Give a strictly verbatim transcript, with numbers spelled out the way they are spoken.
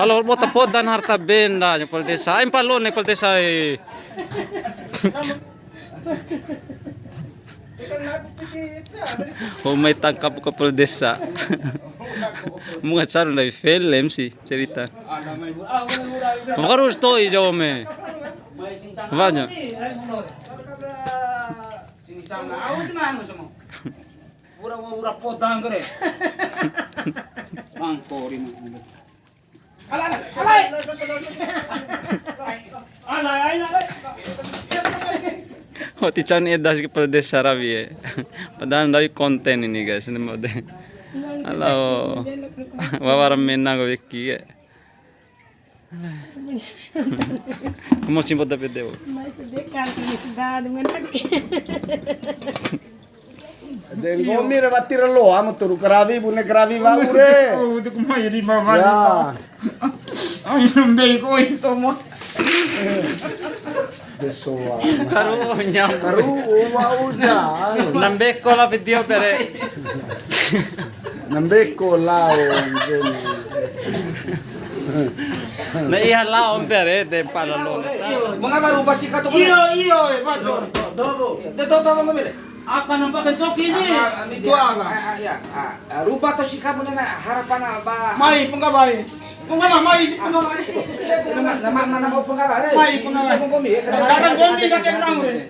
Alo, bota podan harta benda, kepala desa. Ai, mpalone, kepala desa, e. Ho mai tangkap kepala desa. Munga caru ndai film sih cerita. Baru stoi jauh me. Banyak. Pura-pura podang kere. Bang, kori. Ala, ala, ala. Ala, ala, ala. Wati can eda si kepala desa rawi e. Padahal ndai konten ini, guys, ini mode. Halo. Wawara mena ko weki e. Mau simpo tapi dewa. Mas de kan tulis da dengan lagi. De nggomi re wati re loa mu turu karawi, bune karawi wa'u re. Oh, itu kuma jadi mama. Ya. Ayo, mbei ko ini semua. Besoa. Karu nyam. Karu wa'u ja. Nambe ko la video pere. Nambe ko lao, anjing. Na iya lao pere, de pala lo. Mengapa rubah sih kata? Iyo, iyo, e, Pak Jor. Dobo. De to to ngomong bere. Aka nampa ka ncoki si. Itu aka. Ah, ah, ya. Ah, ah, rupa to sikamu dengan harapan apa? Mai, penggabai. Penggabai, mai, penggabai. Nama, nama, nama mau penggabai, re? Mai, penggabai. Mau komi, ya? Sekarang komi, kakek tahu, re.